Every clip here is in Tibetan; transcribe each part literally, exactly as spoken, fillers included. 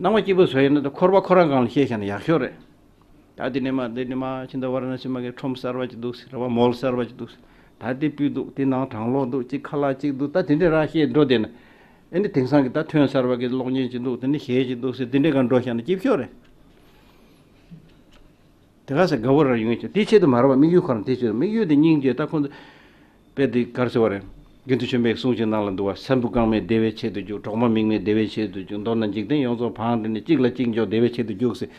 སྣང་བ་སྐྱིད་པོ་བཟོ་ཡིན་ན་ད་འཁོར་བ་ཁོ་རང་སྒང་ལ་ཤེས་བཞག་ན་ཡག་ཤོས་རེད། ད་འདི་ནས་མ་འདི་ནས་མ་ཕྱི་ཟླ་ཝཱ་ར་ཎ་སི་མ་གི་ཁྲོམ་གསར་བ་ཅིག་འདུག་ཟེར་བ། མོལ་གསར་བ་ཅིག་འདུག་ཟེར། ད་འདི་སྤུས་འདུག་འདི་ནང་གྲང་གློག་འདུག་ཅིག་ཁ་ལག་ཅིག་འདུག་ད་དེ་འདྲས་ར་ཤེས་འགྲོ་བསྡད་ན། ཨེ་ནི་དེང་སང་གི་ད་ཐོན་གསར་བ་གི་གློག་བརྙན་ཅིག་འདུག་དེ་ནི་གཞས་ཅིག་འདུག་ཟེར་འདི་འདྲས་ག་འགྲོ་བཞག་ན་སྐྱིད་ཤོས་རེད། དེ་ག་ས་དགའ་བོ་རང་ཡོང་གི་དེ་ཆེད་དུ་མ་རེད་བ། དམིགས་ཡུལ་ཁོ་རང་དེ་ཆེད་དུ། དམིགས་ཡུལ་དེ་སྙིང་རྗེ། ད་ཁོང་ཚོ་དཔེ་དེ་གར་ཟེར་བ་རེད། དགེ་འདུན་ཆོས་འཕེལ་གསུང་ཅིག་ནང་ལ་འདུག་བ། སྲན་བུ་རྐང་མའི་བདེ་བའི་ཆེད་དུ་རྒྱུག་གྲོག་མ་མིག་མའི་བདེ་བའི་ཆེད་དུ་རྒྱུག་མདོར་ན་འཇིག་རྟེན་ཡོངས་རྫོགས་བང་སྒྲིག་ནས་གཅིག་ལ་གཅིག་འཇོག་བདེ་བའི་ཆེད་དུ་རྒྱུག་ཟེར།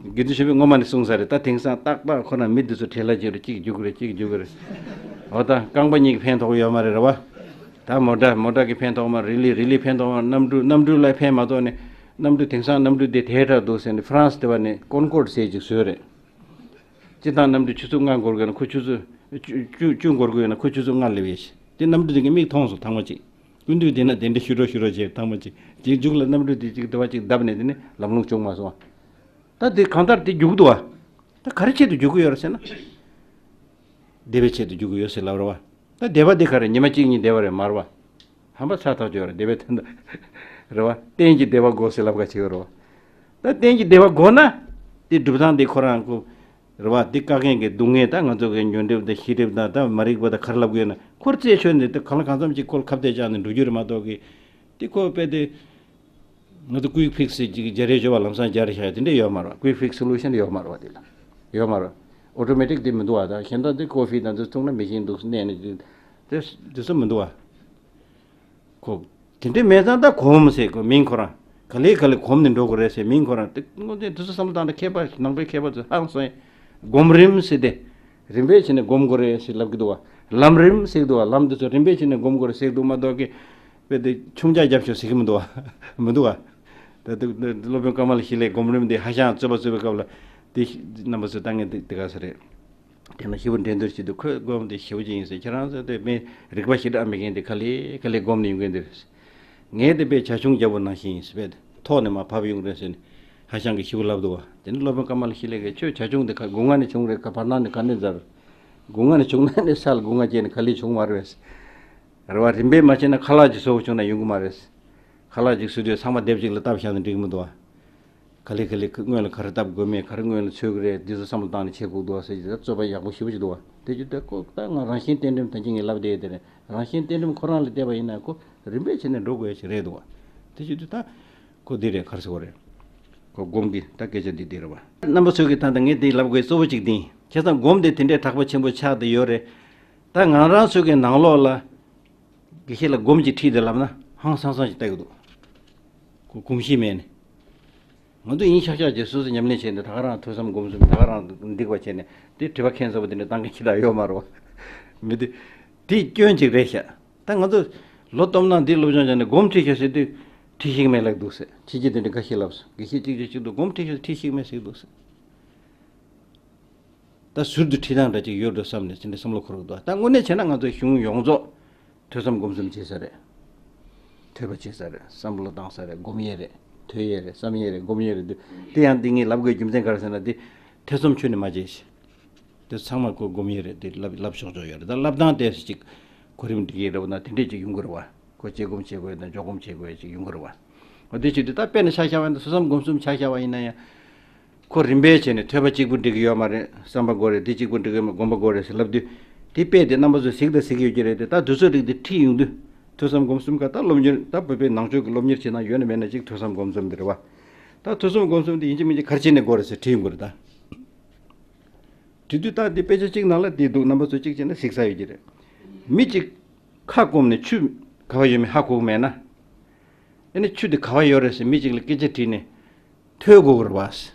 དགེ་འདུན་ཆོས་འཕེལ་སྔོན་མ་ནས་གསུངས་ས་རེད། ད་དེང་སང་ཏག་ཏག་ཁོ་ན་མི་འདི་ཚོ་བྲེལ་ལ་ཅིག་རེད། གཅིག་རྒྱུག་གི་རེད། གཅིག་རྒྱུག་གི་རེད། འོ་ད་རྐང་པ་གཉིས་ཀྱི་ཕན་ཐོགས་ཡོད་མ་རེད་རེད་བ། ད་མོ་ཊ་མོ་ཊ་གི་ཕན་ཐོགས་མ། རི་ལི་རི་ལི་ཕན་ཐོགས་མ། གནམ་གྲུ་གནམ་གྲུ་ལ་ཕན་མ་ཐོགས་ནས། གནམ་གྲུ་དེང་སང་གནམ་གྲུ་དེ་དེ་འདྲ་འདུག་ཟེར་ནས་ཧྥ་རན་སི་དེ་བ་ནས་ཀོན་ཀོར་ཌི་ཟེར་ཅིག་བཟོས་རེད། སྤྱིར་བཏང་གནམ་གྲུ་ཆུ་ཚོད་ལྔ་འགོར་དགོས་ན་ཁོ་ཆུ་ཚོད་བཅུ་བཅུ་བཅུ་འགོར་དགོས་ན་ཁོ་ཆུ་ཚོད་ལྔ་སླེབས་ཡས་ཤིག་དེ་གནམ་གྲུ་དེ་གི་མིག་མཐོང་སོང་ཐང་མ་ཅིག་སྐུ་མདུན་དེ་ན་དེ་འདྲ་ཞུ་རོགས་ཞུ་རོགས་བྱས་ཐང་མ་ཅིག་རྗེས་མཇུག་ལ་གནམ་གྲུ་དེ་ཅིག་དེ་བ་ཅིག་བརྡབས་ནས་དེ་ནས་ལམ་ལྷོང་བྱུང་མ་སོང་བ། ད་དེ་གང་ལྟར་དེ་རྒྱུག་འདུག་བ། ད་ག་རེ་ཆེད་དུ་རྒྱུག་གི་ཡོད་རེད་ཟེར་ན། བདེ་བའི་ཆེད་དུ་རྒྱུག་གི་ཡོད་ཟེར་ལབ་རེད་བ། ད་བདེ་བ་འདི་ག་རེ། ཉི་མ་གཅིག་གཉིས་བདེ་བ་རེད་མ་རེད་བ། ཧམ་པ་ཚ་ཐག་ཆོད་རེད། བདེ་བའི་དོན་དུ་རེད་བ། གཏན་གྱི་བདེ་བ་དགོས་ཟེར་ལབ་ག་བྱེད་ཀྱི་རེད་བ། ད་གཏན་གྱི་བདེ་བ་དགོས་ན། དེ་སྒྲུབ་སྟངས་དེ་ཁོ་རང་ཁོ་རེད་བ། དེ་བཀག་མཁན་གྱི་སྡུག་བསྔལ། ད་ང་ཚོ་གི་ཉོན་སྒྲིབ་དང་ཤེས་སྒྲིབ་དང་ད་མ་རིག་པ་དང་ག་རེ་ལབ་དགོས་ན་ཁོར་རྩད་ཆོད་ནས་དེ་གང་ལ་གང་འཚམ་ཅིག་ཁོ་ལ་ཁ་གཏད་བཅག་ནས་འགྲོ་རྒྱུ་རེད་མ་གཏོགས་གི་དེ་ཁོ་དཔེ་དེ། ང་ཚོ་ཀུའིག་ཕིག་སི་ཅིག་སྦྱར་རེ་ཞོ་བ་ལམ་སང་སྦྱར་རེ་བཞག་དེ་འདྲ་ཡོད་མ་རེད་བ། ཀུའིག་ཕིག་སི་སོ་ལུ་ཤན་ཡོད་མ་རེད་བ། དེ་ལ་ཡོད་མ་རེད། ཨོ་ཊོ་མེ་ཊིག་དེ་མི་འདུག་བ། ད་གཞན་དག་དེ་ཀོ་ཕི་དང་དེ་འཐུང་ན་མེ་ཤིན་འདུག་གནས་ནས་དེ་དེ་དེ་ཚོ་མི་འདུག་བ། ཁོ་དེ་འདྲ་མེད་ཙང་ད་སྒོམ་ཟེར་ཁོ་མིང་ཁོ་རང་ག་ལེ་ག་ལེ་སྒོམ་ནས་འགྲོ་དགོས་རེད་ཟེར་མིང་ཁོ་རང་དེ་དངོས་དེ་དེ་ཚོ་བསམ་བློ་བཏང་ན་མཁས་པ་ནང་པའི་མཁས་པ་ཚོ་ཧང་སང་། སྒོམ་རིམ་ཟེར་ཏེ། རིམ་པས་བྱས་ནས་སྒོམ་དགོས་རེད་ཟེར་ལབ་ཀྱི་འདུག་བ། ལམ་རིམ་ཟེར་གྱི་འདུག་བ། ལམ་འདི་ཚོ་རིམ་པས་བྱས་ནས་སྒོམ་དགོས་རེད་ཟེར་གྱི་འདུག་མ་གཏོགས་ཀྱི། དཔེ་དེ་ཆུང་ཅག་རྒྱབ་ཤོག་ཟེར་གྱི་མི་འདུག་བ། མི་འདུག་བ། ད་དུ་སློབ་དཔོན་ཀ་མ་ལ་ཤཱི་ལའི་སྒོམ་རིམ་འདི་ཧ་ཅང་རྩོད་པ་རྩོད་པའི་སྐབས་ལ། དེ་རྣམ་པ་ཚོས་ལྟ་ངན་དེ་དེ་ག་ས་རེད། དེ་ན་ཞེ་པོ་འགྲན་བསྡུར་བྱེད་དུས་ཁོས་སྒོམ་དེ་ཞེ་པོ་ཅིག་ཡིན་ཟེར། ཁྱེད་རང་ཚོ་དེ་མི་རིག་པ་ཞེ་དྲག་མེད་མཁན་དེ་ག་ལེ་ག་ལེ་སྒོམ་ནས་ཡོང་མཁན་དེ་རེད། ངས་དེ་དཔེ་བྱ་ཁྱུང་རྒྱལ་པོ་ནང་བཞིན་ཡིན་ཟེར་བས། ཐོག་ནས་མར་བབས་ཡོང་རེད་ཟེར་ནས་ཧ་ཤང་གིས་ཞེ་པོ་ལབ་འདུག་བ། དེ་ནས་སློབ་དཔོན་ཀ་མ་ལ་ཤཱི་ལས་ཀྱིས་ཁྱོད་བྱ་ཁྱུང་དེ་ཁ་སྒོ་ང་ནས་བྱུང་རེད་ག་བར་སྣང་ནས་ག་ནས་འཛར། སྒོ་ང་ནས་བྱུང་ན་ནི་ས་ལ་སྒོ་ང་བཅད་ནས་ག་ལེ་བྱུང་མ་རེད་བས། རེད་བ། རིམ་པས་མ་བྱས་ན་ཁ་ལག་ཅིག་བཟོ་དགོས་བྱུང་ན་ཡོང་གི་མ་རེད། ཁ་ལག་ཅིག་བཟོ་དུས་ཚང་མ་སྡེབ་གཅིག་ལ་བཏབ་བཞག་ན་འགྲིག་གི་མི་འདུག་བ། ག་ལེ་ག་ལེ་སྔོན་ལ་ག་རེ་བཏབ་དགོས་མེད། ག་རེ་སྔོན་ལ་འཚོལ་གི་རེད། འདི་ཚོ་བསམ་བློ་བཏང་ནས་བྱེད་དགོས་འདུག་ཟེར་གྱི་རྩོད་པ་ཡག་པོ་ཞེ་པོ་ཅིག་འདུག་བ། དེ་ཅི་སྟེ་ཁོ་ད་ང་རང་བཞིན་གཏན་སྒྲོན་ད་གིན་ངས་ལབ་བསྡད་དེ་རེད། རང་བཞིན་གཏན་སྒྲོན་ཁོ་རང་ལ་བལྟས་པ་ཡིན་ན་ཁོ་རིམ་པས་བྱས་ནས་འགྲོ་དགོས་ཡ་ཞིག་རེད་འདུག་བ། དེ་ཅི་སྟེ་ད་ཁོ་འདི་རེད་ག་རེ་ཟེར་བ་རེད། ཁོ་སྒོམ་གི་ད་སྐད་ཆ་འདི་འདི་རེད་བ། རྣམ་པ་ཚོས་ཀྱི་ད་ལྟ་ངས་འདི་ལབ་དགོས་གཙོ་བོ་གཅིག་འདི་ཡིན། བྱས་ཙང་སྒོམ་དེ་དེ་འདྲའི་གྲགས་པ་ཆེན་པོ་ཆགས་བསྡད་ཡོད་རེད། ད་ང་རང་ཚོའི་གི་ནང་ལོགས་ལ། དགེ་བཤེས་ལ་སྒོམ་གྱི་ཁྲིད་དེ་ལབ་ན་ཧང་སང་སང་ཞིག་ལྟ་གི་འདུག་ཁོ་གོམས་གཤིས་མེད་ནས། ང་ཚོ་ཡིན་ཤག་ཤག་ཅིག་སོ་སོ་ཉམས་ལེན་བྱས་ནས་ད་ག་རང་ཐོས་བསམ་སྒོམ་གསུམ་ད་ག་རང་འགྲིག་པ་བྱས་ནས་དེ་དྲི་བ་ཁྱད་མཚར་པོ་དེ་འདྲ་བཏང་མཁན་ཁྱི་དག་ཡོད་མ་རེད་བ། མི་དེ། དེ་སྐྱོན་ཅིག་རེད་ཤག་ད་ང་ཚོ་ལོ་སྟོང་ནང་འདི་སློབ་སྦྱོང་བྱས་ནས་སྒོམ་ཁྲིད་ཤག་ཟེར་དུས་ཁྲིད་ཤེས་མེད་ལབ་འདུག་ཟེར། ཁྱི་སྐྱིད་དེ་འདྲ་འགའ་ཤས་ལབ་སོང་། དགེ་བཤེས་གཅིག་གིས་གཅིག་ཏུ་སྒོམ་ཁྲིད་ཤག་ཁྲིད་ཤེས་མེད་ཟེར་འདུག་ཟེར། ད་ཟུར་དུ་ཁྲིད་སྟངས་འདྲ་ཅིག་ཡོད་འགྲོ་བསམ་ནས་དེ་འདྲ་བསམ་བློ་འཁོར་གི་འདུག་ད་དངོས་གནས་བྱས་ན་ང་ཚོ་གཞུང་ཡོངས་རྫོགས་ཐོས་བསམ་སྒོམ་གསུམ་བྱེད་ས་རེད། ཐོས་པ་བྱེད་ས་རེད། བསམ་བློ་བཏང་ས་རེད། སྒོམ་ཡས་རེད། ཐོས་ཡས་རེད། བསམ་ཡས་རེད། སྒོམ་ཡས་རེད་འདུག་དེ་ཡང་འདི་ངས་ལབ་དགོས་རྒྱུ་མཚན་ག་རེ་ཟེར་ན་དེ་ཐེ་ཚོམ་ཁྱོན་ནས་མ་བྱེད་ཤིག་དེ་ཚང་མ་ཁོ་སྒོམ་ཡས་རེད། དེ་ལབ་ལབ་ཆོག་ཆོག་ཡོད་རེད། ད་ལབ་སྟངས་དེ་ཅིག་གོ་རིམ་འགྲིག་གི་རེད་བ་ན་དེ་འདྲས་ཅིག་ཡོང་གི་རེད་བ། ཁོ་དཔྱད་སྒོམ་བྱེད་དགོས་དང་འཇོག་སྒོམ་བྱེད་དགོས་ཅིག་ཡོང་གི་རེད་བ། འོ་དེ་བྱེད་དུས་ད་དཔེར་ན་ཆ་བཞག་པ་ཡིན་ན་ཐོས་བསམ་སྒོམ་གསུམ་ཆ་བཞག་པ་ཡིན་ན་ཡང་། ཁོ་རིམ་པས་བྱས་ནས་ཐོས་པ་གཅིག་པུ་འགྲིག་གི་ཡོད་མ་རེད། བསམ་པ་དགོས་རེད། འདི་གཅིག་པུ་འགྲིག་གི་ཡོད་མ་རེད། སྒོམ་པ་དགོས་རེད་ཟེར་ལབ་དུས། དེ་དཔེ་དེ་རྣམ་པ་ཚོས་གཟིགས་དང་གཟིགས་ཡོད་ཀྱི་རེད་དེ། ད་དུས་ཚོད་རིགས་དེ་ཁྲིད་ཡོང་དུས། ཐོས་བསམ་སྒོམ་གསུམ་ག་ད་སློབ་གཉེར་ད་བོད་པའི་ནང་ཆོས་ཀྱི་སློབ་གཉེར་བྱེད་སྟངས་ཡོད་ན་མེད་ན་གཅིག་ཐོས་བསམ་སྒོམ་གསུམ་དེ་རེད་བ། ད་ཐོས་བསམ་སྒོམ་གསུམ་དེ་ཡིན་གཅིག་མིན་གཅིག་ག་རེ་བྱས་ནས་དགོས་རེད་ཟེར་ཁྲིད་ཡོང་གི་རེད་ད། དེ་དུས་ད་འདི་དཔེ་ཆ་གཅིག་ནང་ལ་འདི་འདུག་རྣམ་པ་ཚོ་གཅིག་བྱས་ན་གཟིགས་ས་ཡོད་ཀྱི་རེད། མི་གཅིག་ཁ་སྐོམ་ནས་ཆུ་ག་བ་ཡོད་མེད་ཧ་གོ་གི་མེད་ན། ཨ་ནི་ཆུ་དེ་ག་བ་ཡོད་རེད་ཟེར་མི་གཅིག་ལ་སྐད་ཆ་དྲིས་ནས་ཐོས་དགོས་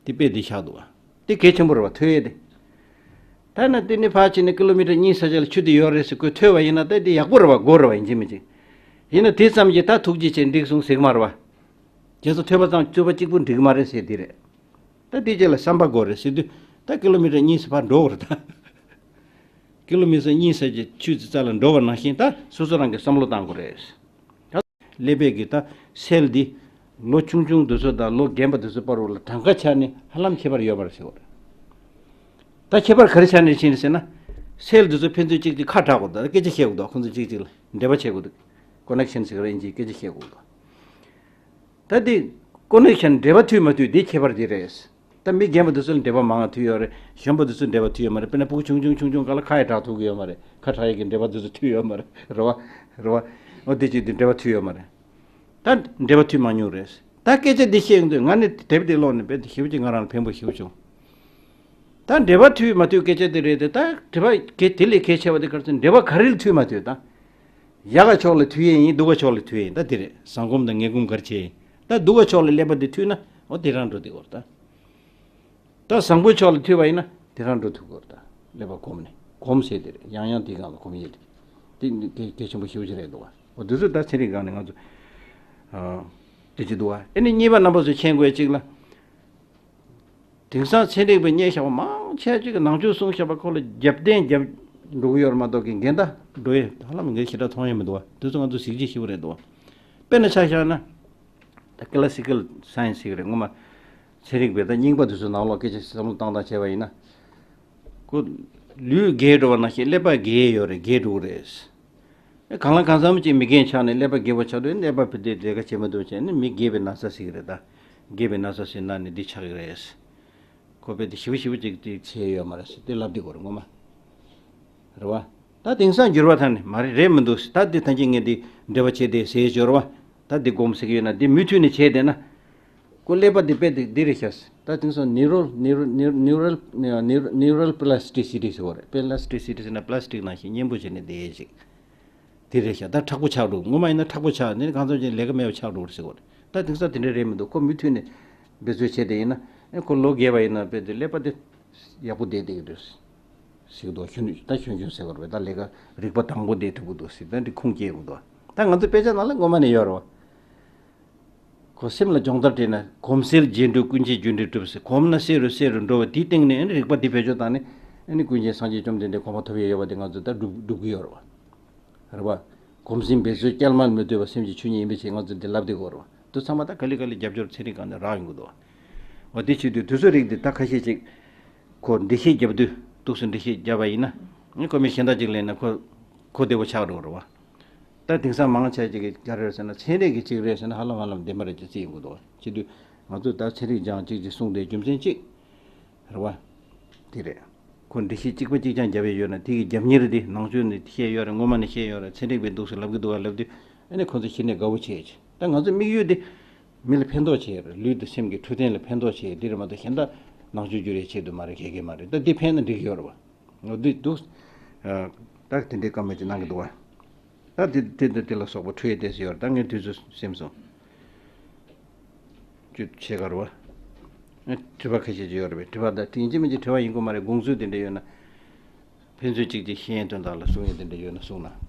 ཀྱི་རེད་བ། དེ་དཔེ་འདི་བཞག་འདུག་བ། དེ་གལ་ཆེན་པོ་རེད་བ་ཐོས་ཡས་དེ། ད་ན་དེ་ནས་ཕར་ཕྱིན་ནས་ཀི་ལོ་མི་ཊར་གཉིས་ས་ཆ་ལ་ཆུ་དེ་ཡོད་རེད་ཟེར་ཁོས་ཐོས་པ་ཡིན་ན་ད་དེ་ཡག་པོ་རེད་བ། དགོས་རེད་བ། ཡིན་གཅིག་མིན་གཅིག་ཡིན་ན་དེ་ཙམ་གྱིས་ད་ཐུགས་རྗེ་ཆེ་འགྲིག་སོང་ཟེར་གི་མ་རེད་བ། རྗེས་སུ་ཐོས་པ་ཙམ་ཐོས་པ་གཅིག་པུ་འགྲིག་གི་མ་རེད་ཟེར་དེ་རེད། ད་དེ་རྗེས་ལ་བསམ་པ་དགོས་རེད་ཟེར་དུས་ད་ཀི་ལོ་མི་ཊར་གཉིས་སུ་ཕར་འགྲོ་དགོས་རེད་ད། ཀི་ལོ་མི་ཊར་གཉིས་ས་ཆ་ཆུ་དེ་རྩ་ལ་འགྲོ་བ་ནང་བཞིན་ད་སོ་སོ་རང་གིས་བསམ་བློ་བཏང་དགོས་རེད། ད་ཀླད་པའི་གི་ད་སེལ་འདི་ལོ་ཆུང་ཆུང་དེ་ཚོ་དང་ལོ་རྒན་པ་དེ་ཚོ་བར་ལ་གྲངས་ཀ་ཆ་ནས་ཧ་ལམ་ཁྱད་པར་ཡོད་མ་རེད་ཟེར་བ་རེད། ད་ཁྱད་པར་ག་རེ་ཆ་ནས་ཕྱིན་ཟེར་ན། སེལ་དེ་ཚོ་ཕན་ཚུན་གཅིག་གཅིག་ཁ་གྲག་དགོས། ད་སྐད་ཆ་བཤད་དགོས་འདུག་ཁོང་ཚོ་གཅིག་གཅིག་ལ་འབྲེལ་བ་བྱེད་དགོས་འདུག་ཀོ་ནེག་ཤན་ཟེར་གི་རེད། ཨིན་ཇིའི་སྐད་ཆ་བཤད་དགོས་འདུག་ད་འདི་ཀོ་ནེག་ཤན་འབྲེལ་བ་མཐུད་མ་མཐུད་འདི་ཁྱད་པར་འདི་རེད། ད་མི་རྒན་པ་འདི་ཚོ་ལ་འབྲེལ་བ་མང་བ་མཐུད་ཡོད་རེད། གཞོན་པ་འདི་ཚོ་འབྲེལ་བ་མཐུད་ཡོད་མ་རེད། དཔེར་ན་ཕྲུ་གུ་ཆུང་ཆུང་ཆུང་ཆུང་སྒང་ལ་ཁ་ཡི་གྲག་ཐུབ་ཀྱི་ཡོད་མ་རེད། ཁ་གྲག་ཡས་ཀྱི་འབྲེལ་བ་འདི་ཚོ་མཐུད་ཡོད་མ་རེད། རེད་བ། རེད་བ། འོ་འདི་ཅིག་འདི་འབྲེལ་བ་མཐུད་ཡོད་མ་རེད། ད་འབྲེལ་བ་མཐུད་མ་མྱོང་རེད། ད་སྐད་ཆ་འདི་བཤད་ཡོང་དུས་ང་ནི་དེབ་འདི་ཀློག་ནས་དཔེ་འདི་ཞེ་པོ་ཅིག་ང་རང་ལ་ཕན་པོ་ཞེ་པོ་བྱུང་། ད་འབྲེལ་བ་མཐུད་མ་མཐུད་སྐད་ཆ་དེ་རེད་དེ། ད་འབྲེལ་བ་གལ་དེ་ལས་གལ་ཆེ་བ་དེ་ག་རེ་ཟེར་ན་འབྲེལ་བ་ག་རེ་ལ་མཐུད་མ་མཐུད་ད། ཡག་ག་ཕྱོགས་ལ་མཐུད་ཡས་ཡིན། སྡུག་ག་ཕྱོགས་ལ་མཐུད་ཡས་ཡིན། ད་དེ་རེད། བཟང་སྒོམ་དང་ངན་སྒོམ་ག་རེ་བྱས་ཡིན། ད་སྡུག་ག་ཕྱོགས་ལ་ཀླད་པ་དེ་མཐུད་ན་འོ་དེ་རང་འགྲོ་དེ་གོ་རེད་ད། ད་བཟང་པོའི་ཕྱོགས་ལ་མཐུད་པ་ཡིན་ན་དེ་རང་འགྲོ་ཐུབ་གོ་རེད་ད། ཀླད་པ་གོམས་ནས་གོམས་བྱས་དེ་རེད། ཡང་ཡང་དེའི་སྒང་ལ་གོམས་ཡས་དེ། དེ་གལ་གལ་ཆེན་པོ་ཞེ་པོ་ཅིག་རེད་འདུག་བ། འོ་དེ་ཚོ་ད་ཚན་རིག་སྒང་ནས་ང་ཚོ་ཨ་དེ་ཅིག་འདུག་བ། ཨ་ནི་གཉིས་པ་རྣམ་པ་ཚོས་མཁྱེན་དགོས་ཅིག་ལ། དེང་སང་ཚན་རིག་པའི་སྙན་ཞགས་པ་མང་ཆེ་ཅིག་གིས་ནང་ཆོས་གསུངས་བཞག་པ་ཁོ་ལ་རྒྱབ་རྟེན་རྒྱབ་འགྲོ་གི་ཡོད་རེད་མ་གཏོགས་ཀྱི་འགལ་ཟླ་འགྲོ་ཡས་ཧ་ལམ་ངས་ཞེ་དྲག་མཐོང་ཡས་མི་འདུག་བ། དེ་ཚོ་ང་ཚོ་གཟི་བརྗིད་ཞེ་པོ་རེད་འདུག་བ། དཔེར་ན་ཆ་བཞག་ན་ད་ཀི་ལ་སི་ཀལ་སའེན་སི་ཞིག་རེད། ངོ་མ་ཚན་རིག་པའི་ད་རྙིང་པ་དེ་ཚོའི་ནང་ལོགས་སྐད་ཆ་བསམ་བློ་བཏང་སྟངས་བྱས་པ་ཡིན་ན། ཁོ་ལུས་རྒས་འགྲོ་བ་ནང་བཞིན་ཀླད་པ་རྒས་ཡོད་རེད། རྒས་འགྲོ་གི་རེད། གང་ལ་གང་འཚམ་ཅིག་མི་རྒན་ཆགས་ནས་ཀླད་པ་རྒས་པོ་ཆགས་དུས་ཀླད་པ་བུ་དེ་ལས་ཀ་བྱེད་མི་ཐུབ་བྱས་ནས་མི་རྒས་པའི་ན་ཚ་ཟེར་གི་རེད་ད། རྒས་པའི་ན་ཚ་ཟེར་ན་ནི་འདི་ཆགས་ཀྱི་རེད། ཁོ་དཔེ་དེ་ཞེ་པོ་ཞེ་པོ་ཅིག་དེ་བྱས་ཡོད་མ་རེད་ཟེར་དེ་ལབ་དེ་གོ་རེད་ངོ་མ། རེད་བ། ད་དེང་སང་འགྱུར་བ་ཐང་ནས་མ་རེད་རེད་མི་འདུག་ད་འདི་ཐང་ཅིག་ངས་འདི་འབྲེལ་བ་བྱས་ཏེ་ཟེར་སྦྱོར་བ། ད་འདི་སྒོམ་ཟེར་གི་ཡོད་ན་འདི་མུ་མཐུད་ནས་བྱས་བསྡད་ན། ཀོ་ཀླད་པ་འདི་དཔེ་འདི་འདི་རེད་ཤག་ད་དེང་སང་ནིའུ་རལ་ནིའུ་རལ་ནིའུ་རལ་ནིའུ་རལ་པི་ལ་སི་ཊི་སི་ཊི་ཟེར་བ་རེད། པི་ལ་སི་ཊི་སི་ཊི་ཟེར་ན་པི་ལ་སི་ཊིག་ནང་བཞིན་མཉེན་པོ་བྱས་ནས་བསྡད་ཡས་ཅིག་དེ་རེད་ཤག་ད་མཁྲེགས་པོ་ཆགས་འགྲོ། ངོ་མ་ཡིན་ན་མཁྲེགས་པོ་ཆགས་ནས་གང་འཚམ་ཅིག་ལས་ཀ་མེད་པ་ཆགས་འགྲོ་རེད་ཟེར་བ་རེད། ད་དེང་སང་དེ་འདྲ་རེད་མི་འདུག་ཁོ་མུ་མཐུད་ནས་འབད་རྩོལ་བྱས་བསྡད་ཡིན་ན་ཨེ་ཁོ་ལོ་རྒས་པ་ཡིན་ན་དཔེ་འདི་ཀླད་པ་འདི་ཡག་པོ་བསྡད་བསྡད་ཀྱི་རེད། ཟེར་གི་འདུག་གཞོན་ནུ་ད་གཞོན་གཞོན་ཟེར་བ་རེད། ད་ལས་ཀ་རིག་པ་དྭངས་པོ་བསྡད་ཐུབ་ཀྱི་འདུག་ཟེར། ད་འདི་ཁུངས་སྐྱེལ་གི་འདུག་ད་ང་ཚོ་དཔེ་ཆ་ནང་ལ་ངོ་མ་ནས་ཡོད་རེད་བ། ཁོ་སེམས་ལ་སྦྱོང་བརྡར་སྤྲད་ན་གོམས་གསལ་རྗེས་འགྲོ་ཀུན་མཁྱེན་རྒྱུ་འབྲས་གྲུབ་ཟེར། གོམས་ན་གསལ་རུ་གསལ་རུ་འགྲོ་བ་དེའི་སྟེང་ནས་ཨ་ནི་རིག་པ་འདི་བེད་སྤྱོད་བཏང་ནས་ཨ་ནི་ཀུན་མཁྱེན་སངས་རྒྱས་བཅོམ་ལྡན་འདས་གོ་འཕང་ཐོབ་ཡས་ཡོད་པ་དེ་ང་ཚོ་ད་སྒྲུབ་སྒྲུབ་ཀྱི་ཡོད་རེད་བ། རེད་བ། གོམས་སེམས་འབད་རྩོལ་བསྐྱལ་མ་མི་སྡོད་པ་སེམས་ཀྱི་ཆོས་ཉིད་ཡིན་པའི་ཕྱིར་ང་ཚོ་འདི་ལབ་བསྡད་ཀྱི་ཡོད་རེད་བ། དེ་ཚང་མ་ད་ག་ལེ་ག་ལེ་རྒྱབ་སྐྱོར་ཚན་རིག་སྒང་ནས་རག་ཡོང་གི་འདུག་བ། འོ་དེ་བྱེད་དུས་དུས་ཚོད་རིགས་འདི་ད་ཁ་ཤས་ཅིག་ཁོ་འགྲེལ་བཤད་རྒྱབ་དུས་ཏོག་ཙམ་འགྲེལ་བཤད་བརྒྱབ་པ་ཡིན་ན་ཨ་ཁོ་མི་གཞན་དག་ཅིག་ལེན་ན་ཁོ་གོ་བདེ་པོ་ཆགས་འགྲོ་གི་རེད་བ། ད་དེང་སང་མང་ཆེ་ཅིག་གིས་ག་རེ་རེད་ཟེར་ན་ཚན་རིག་གི་ཅིག་རེད་ཟེར་ན་ཧ་ལམ་ཧ་ལམ་བདེན་པ་རེད་ཅེས་བརྩི་ཡོང་གི་འདུག་བ། བྱེད་དུས་ང་ཚོས་ད་ཚན་རིག་སྦྱང་ཅིག་ཅིག་གསུངས་ཏེ་རྒྱུ་མཚན་ཅིག་རེད་བ། དེ་རེད། ཁོ་འགྲེལ་བཤད་གཅིག་པ་གཅིག་རྐྱང་བརྒྱབ་ཡས་ཡོད་ན་དེ་གི་རྒྱབ་གཉེར་དེ་ནང་ཆོས་ནས་བཤད་ཡོད་རེད། ངོ་མ་ནས་བཤད་ཡོད་རེད། ཚན་རིག་པས་འདུག་སེ་ལབ་གི་འདུག་བ་ལབ་དུས་ཨ་ནི་ཁོ་ཚོ་གཞི་ནས་དགའ་བོ་བྱས་ཀྱི། ད་ང་ཚོ་དམིགས་ཡུལ་དེ་མི་ལ་ཕན་ཐོགས་བྱས་རེད། ལུས་དང་སེམས་ཀྱི་འཕྲོད་བསྟེན་ལ་ཕན་ཐོགས་བྱས་དེ་རེད་མ་གཏོགས་གཞན་དག་ནང་ཆོས་བསྒྱུར་ཡས་ཆེད་དུ་མ་རེད། ག་གེ་མ་རེད། ད་འདི་ཕན་ན་འགྲིག་གི་ཡོད་རེད་བ། འོ་འདི་འདུག་ད་དེ་འདྲའི་བཀའ་མོལ་ཅིག་གནང་གི་འདུག་བ། ད་དེ་དེ་དེ་དེ་ལ་སོགས་པ་འཕྲོས་ཏེ་ཟེར་ཡོད་རེད། ད་ངས་དུས་ཚོད་སེམས་སོང་། ཅུ་ཕྱེད་ཀ་རེད་བ། ཨ་དྲི་བ་ཁ་ཤས་ཅིག་ཡོད་རེད་པས། དྲི་བ་ད་དེ་ཡིན་གཅིག་མིན་གཅིག་དྲི་བ་ཡིན་དགོས་མ་རེད། དགོངས་ཚུལ་དེ་འདྲ་ཡོད་ན། ཕན་ཚུན་གཅིག་གཅིག་ཤེས་ཡོན་དོན་དག་ལ་གསུང་ཡས་དེ་འདྲ་ཡོད་ན་གསུང་ན།